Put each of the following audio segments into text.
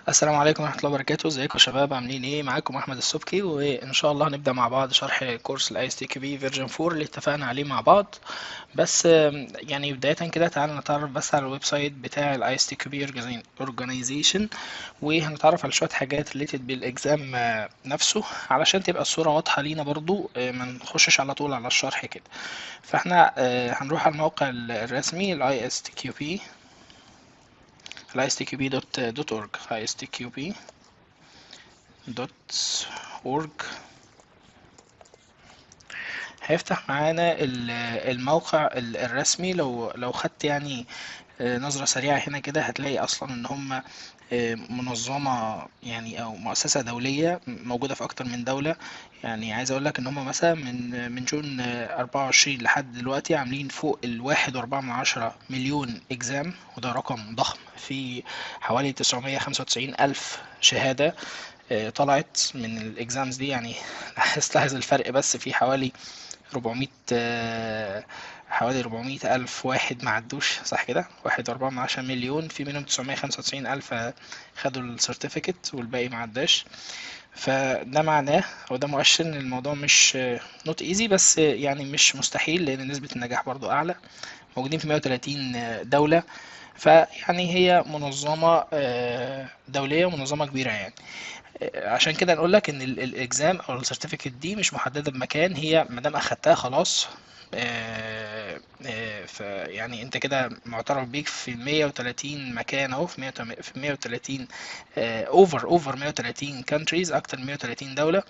السلام عليكم ورحمة الله وبركاته. ازيكم يا شباب؟ عاملين ايه؟ معاكم احمد السبكي، وان شاء الله هنبدأ مع بعض شرح كورس ال ISTQB version 4 اللي اتفقنا عليه مع بعض. بس يعني بداية كده تعالى نتعرف بس على ال website بتاع ال ISTQB organization، وهنتعرف على شوية حاجات related بال exam نفسه علشان تبقى الصورة واضحة لينا برضو، ما نخشش على طول على الشرح كده. فاحنا هنروح على الموقع الرسمي ال ISTQB، ال ISTQB.org، ISTQB.org. هيفتح معانا الموقع الرسمي. لو خدت نظرة سريعة هنا كده هتلاقي أصلا إن هم منظمة يعني أو مؤسسة دولية موجودة في أكتر من دولة. عايز أقول لك إن هم مثلا من June 24 لحد دلوقتي عاملين فوق الواحد وأربعة من عشرة مليون exam، وده رقم ضخم، في حوالي 995 ألف شهادة طلعت من ال exams دي. لاحظ الفرق بس في حوالي 400، حوالي 400 ألف واحد ما عدوش، صح كده؟ واحد وأربعة من عشرة مليون، في منهم 995 ألف خدوا ال certificate والباقي ما عداش. فده معناه أو ده مؤشر إن الموضوع مش not easy، بس مش مستحيل، لأن نسبة النجاح برضو أعلى. موجودين في 130 دولة، فيعني هي منظمة دولية ومنظمة كبيرة. عشان كده نقول لك ان ال exam او ال certificate دي مش محدده بمكان، هي ما دام اخدتها خلاص، فيعني انت كده معترف بيك في 130 مكان اهو، في 130، over 130 countries، اكتر من 130 دوله.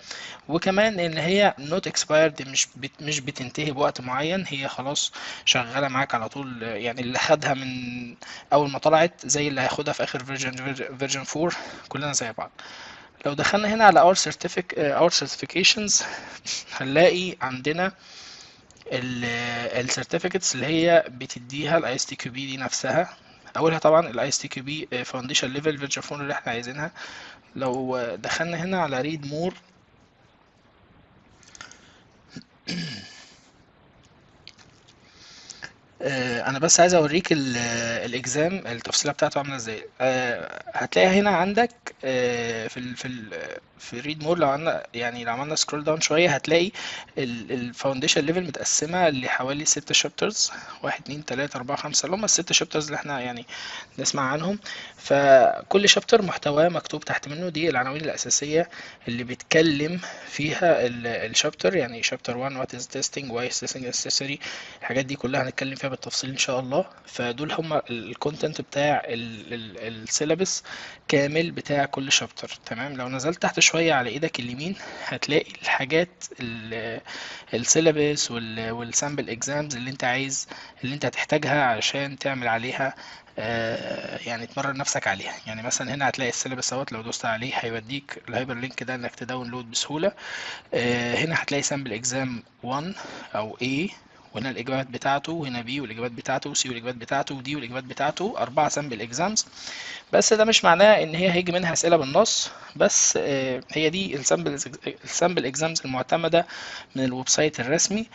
وكمان ان هي not expired، مش بتنتهي بوقت معين، هي خلاص شغاله معاك على طول. اللي خدها من اول ما طلعت زي اللي هياخدها في اخر version 4، كلنا زي بعض. لو دخلنا هنا على our certifications هنلاقي عندنا ال certificates اللي هي بتديها ال ISTQB دي نفسها. اولها طبعا ال ISTQB Foundation Level version 4 اللي احنا عايزينها. لو دخلنا هنا على read more انا بس عايز اوريك ال exam التفصيله بتاعته عامله ازاي. هتلاقيها هنا عندك، في read more. لو عملنا scroll down شويه هتلاقي ال foundation level متقسمه لحوالي 6 chapters، 1 2 3 4 5، اللي هم الست chapters اللي احنا نسمع عنهم. فكل chapter محتواه مكتوب تحت منه، دي العناوين الاساسيه اللي بيتكلم فيها ال chapter. chapter 1 what is testing، why is testing necessary، الحاجات دي كلها هنتكلم فيها بالتفصيل ان شاء الله. فدول هم ال content بتاع ال syllabus كامل بتاع كل chapter. تمام. لو نزلت تحت شويه على ايدك اليمين هتلاقي الحاجات ال syllabus وال sample exams اللي انت هتحتاجها عشان تعمل عليها، يعني تمرن نفسك عليها. مثلا هنا هتلاقي ال syllabus اهوت، لو دوست عليه هيوديك ال hyperlink ده انك ت download بسهوله. هنا هتلاقي sample exam 1 او A، وهنا الاجابات بتاعته، وهنا B والاجابات بتاعته، وC والاجابات بتاعته، وD والاجابات بتاعته، 4 sample exams. بس ده مش معناه ان هي هيجي منها اسئله بالنص، بس هي دي ال sample exams المعتمده من ال website الرسمي.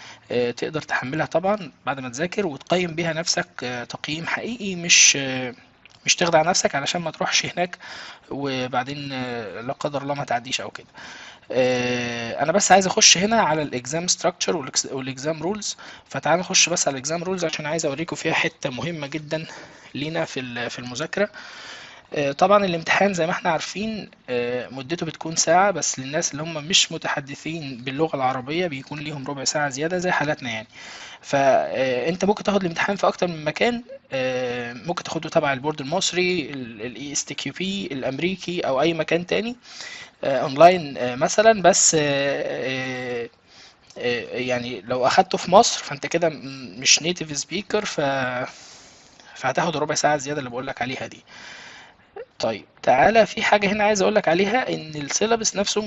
تقدر تحملها طبعا بعد ما تذاكر وتقيم بيها نفسك، تقييم حقيقي، مش تخدع نفسك علشان ما تروحش هناك وبعدين، لا قدر الله ما تعديش او كده. انا بس عايز اخش هنا على ال exam structure وال exam rules، فتعال نخش بس على ال exam rules عشان عايز اوريكم فيها حته مهمه جدا لينا في المذاكره. طبعا الامتحان زي ما احنا عارفين، مدته بتكون ساعه، بس للناس اللي هم مش متحدثين باللغه العربيه بيكون ليهم ربع ساعه زياده زي حالاتنا. انت ممكن تاخد الامتحان في اكتر من مكان، ممكن تاخده تبع ال board المصري، ال ISTQB الامريكي، او اي مكان تاني، اونلاين، مثلا. بس، لو اخدته في مصر فانت كده مش native speaker، فهتاخد ربع ساعه زياده اللي بقولك عليها دي. تعالى في حاجه هنا عايز اقولك عليها، ان ال syllabus نفسه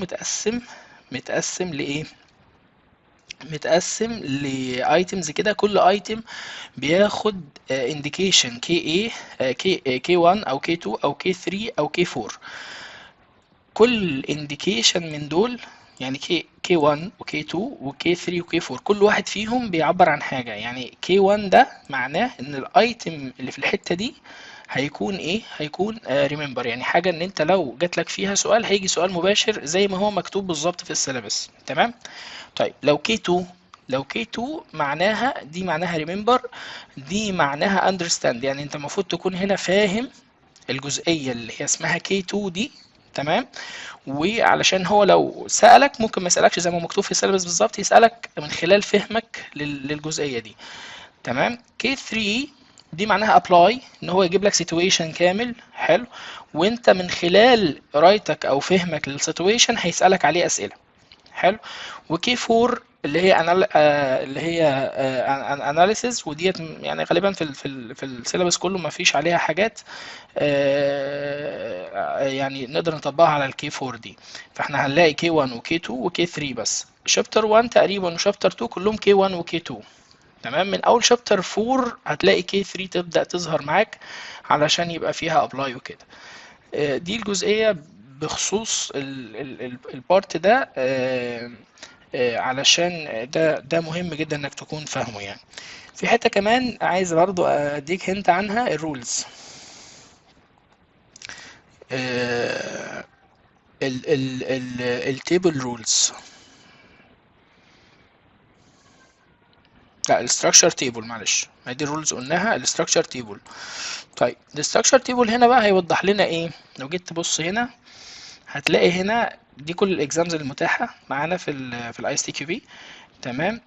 متقسم لايه؟ متقسم ل items كده، كل item بياخد indication K A، K 1 او K 2 او K 3 او K 4. كل indication من دول، يعني K 1 و K 2 و K 3 و K 4، كل واحد فيهم بيعبر عن حاجة. K 1 ده معناه ان ال item اللي في الحتة دي هيكون ايه؟ هيكون remember، يعني حاجة ان انت لو جات لك فيها سؤال هيجي سؤال مباشر زي ما هو مكتوب بالظبط في ال syllabus. تمام. طيب لو K2، لو K2 معناها دي، معناها remember، دي معناها understand، يعني انت المفروض تكون هنا فاهم الجزئية اللي هي اسمها K2 دي. تمام. وعلشان هو لو سألك ممكن ما يسألكش زي ما مكتوب في ال syllabus بالظبط، يسألك من خلال فهمك للجزئية دي. تمام. K3 دي معناها apply، ان هو يجيب لك situation كامل. حلو. وانت من خلال قرايتك او فهمك لل situation هيسألك عليه اسئلة. حلو. و K4 اللي هي اللي هي analysis، وديت يعني غالبا في ال syllabus كله ما فيش عليها حاجات يعني نقدر نطبقها على ال K4 دي. فاحنا هنلاقي K1 و K2 و K3 بس. chapter 1 تقريبا و chapter 2 كلهم K1 و K2. تمام. من اول chapter 4 هتلاقي K3 تبدأ تظهر معاك علشان يبقى فيها apply وكده. دي الجزئية بخصوص ال part ده، علشان ده مهم جدا انك تكون فاهمه يعني. في حتة كمان عايز برضو اديك hint عنها، ال rules. ال table rules، لا ال structure table، معلش ما دي ال rules قلناها، ال structure table. طيب ال structure table هنا بقى هيوضح لنا ايه. لو جيت تبص هنا هتلاقي هنا دي كل ال exams المتاحة معانا في ال ISTQB. تمام.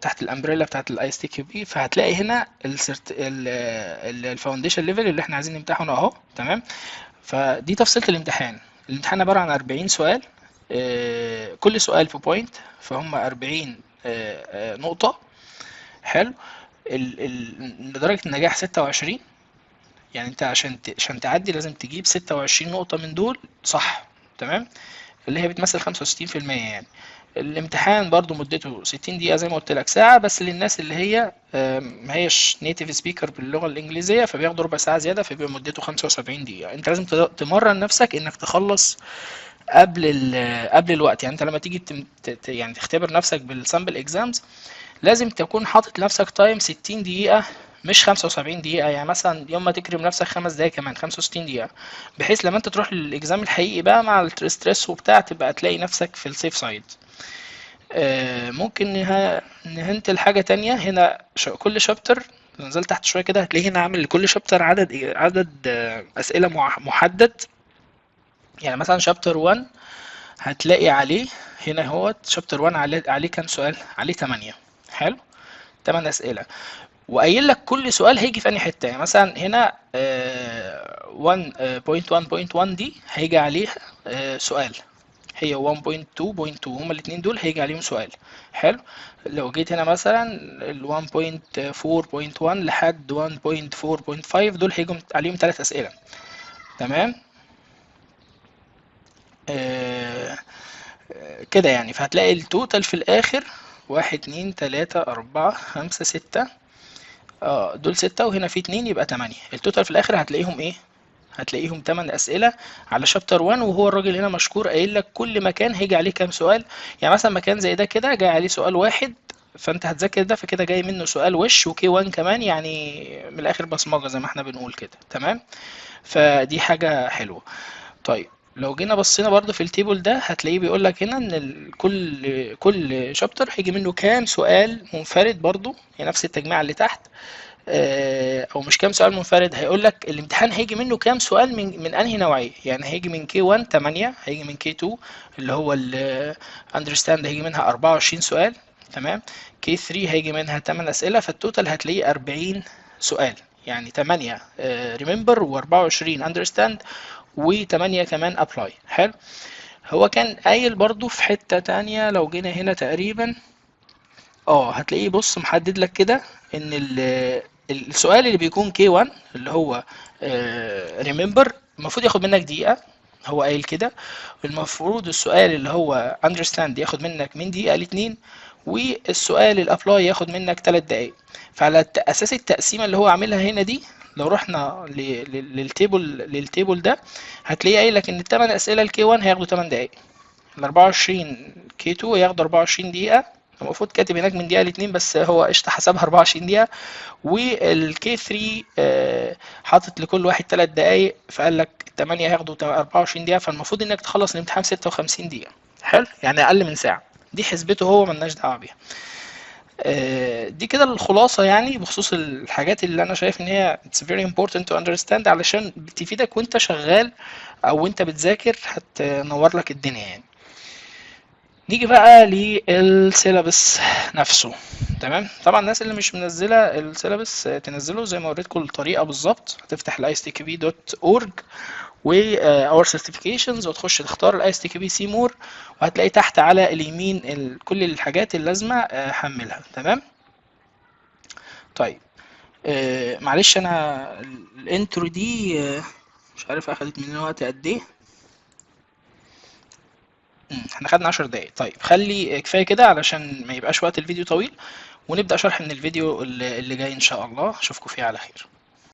تحت ال umbrella بتاعت ال ISTQB. فهتلاقي هنا ال foundation level اللي احنا عايزين نمتحنه اهو. تمام. فدي تفصيلة الامتحان. الامتحان عبارة عن 40 سؤال، كل سؤال في point، فهم 40 نقطة. حلو. درجة النجاح 26، يعني انت عشان تعدي لازم تجيب 26 نقطة من دول صح. تمام. اللي هي بتمثل خمسة وستين في المية يعني. الامتحان برضو مدته 60 دقيقة زي ما قلت لك، ساعة بس للناس اللي هي ما هيش native speaker باللغة الإنجليزية، فبياخدوا ربع ساعة زيادة، فبيبقى مدته 75 دقيقة. انت لازم تمرن نفسك انك تخلص قبل الوقت. يعني انت لما تيجي تختبر نفسك بال sample exams لازم تكون حاطط لنفسك time 60 دقيقة مش 75 دقيقة. يعني مثلا يوم ما تكرم نفسك 5 دقايق كمان 65 دقيقة، بحيث لما انت تروح لل exam الحقيقي بقى مع ال stress وبتاع تبقى تلاقي نفسك في ال safe side. ممكن ن hint لحاجة تانية هنا. كل chapter لو نزلت تحت شوية كده هتلاقي هنا عامل لكل chapter عدد أسئلة محدد. يعني مثلا chapter 1 هتلاقي عليه هنا هو chapter 1 عليه كام سؤال؟ عليه 8. حلو، 8 أسئلة، وقايل لك كل سؤال هيجي في أنهي حتة. يعني مثلا هنا، 1.1.1 دي هيجي عليها، سؤال، هي 1.2.2 هما الاتنين دول هيجي عليهم سؤال. حلو. لو جيت هنا مثلا ال 1.4.1 لحد 1.4.5 دول هيجوا عليهم 3 أسئلة. تمام. كده يعني. فهتلاقي ال total في الآخر 1 2 3 4 5 6، دول 6 وهنا في 2 يبقى 8. ال total في الآخر هتلاقيهم إيه؟ هتلاقيهم 8 أسئلة على chapter 1. وهو الراجل هنا مشكور قايل لك كل مكان هيجي عليه كام سؤال. يعني مثلا مكان زي ده كده جاي عليه سؤال واحد، فأنت هتذاكر ده، فكده جاي منه سؤال وش و K 1 كمان، يعني من الآخر بصمجة زي ما احنا بنقول كده. تمام. فدي حاجة حلوة. طيب لو جينا بصينا برضو في ال table ده هتلاقيه بيقول لك هنا ان كل chapter هيجي منه كام سؤال منفرد، برضو هي نفس التجميع اللي تحت، او مش كام سؤال منفرد، هيقول لك الامتحان هيجي منه كام سؤال من انهي نوعيه. يعني هيجي من K 1 8، هيجي من K 2 اللي هو ال understand هيجي منها 24 سؤال. تمام. K 3 هيجي منها 8 اسئله، فال total هتلاقيه 40 سؤال، يعني 8، remember و24 understand و8 كمان apply. حلو. هو كان قايل برضو في حتة تانية لو جينا هنا تقريبا، هتلاقيه بص محدد لك كده ان السؤال اللي بيكون K 1 اللي هو، remember المفروض ياخد منك دقيقة، هو قايل كده. المفروض السؤال اللي هو understand ياخد منك من دقيقة لاتنين، والسؤال ال apply ياخد منك 3 دقايق. فعلى اساس التقسيمة اللي هو عاملها هنا دي، لو رحنا لل table ده هتلاقيه قايل لك ان التمن اسئلة ال K 1 هياخدوا 8 دقايق، ال 24 K 2 هياخدوا 24 دقيقة، المفروض كاتب هناك من دقيقة لاتنين، بس هو قشطه حسبها 24 دقيقه. وال K 3 حاطط لكل واحد 3 دقائق، فقال لك 8 هياخدوا 24 دقيقه، فالمفروض انك تخلص الامتحان في 56 دقيقه. حلو، يعني اقل من ساعه. دي حسبته هو، ملناش دعوه بيها. دي كده الخلاصة يعني بخصوص الحاجات اللي انا شايف ان هي it's very important to understand، علشان بتفيدك وانت شغال او وانت بتذاكر، هتنور لك الدنيا يعني. نيجي بقى لل syllabus نفسه. تمام، طبعا الناس اللي مش منزله ال syllabus تنزله زي ما وريتكم الطريقة بالظبط. هتفتح ال istqb.org و our certifications، وتخش تختار ال ISTQB see more، وهتلاقي تحت على اليمين كل الحاجات اللازمة حملها. تمام. طيب معلش انا ال intro دي مش عارف اخدت مننا وقت قد ايه. احنا خدنا 10 دقايق. طيب خلي كفاية كده علشان ما يبقاش وقت الفيديو طويل، ونبدأ شرح من الفيديو اللي جاي ان شاء الله. اشوفكم فيه على خير.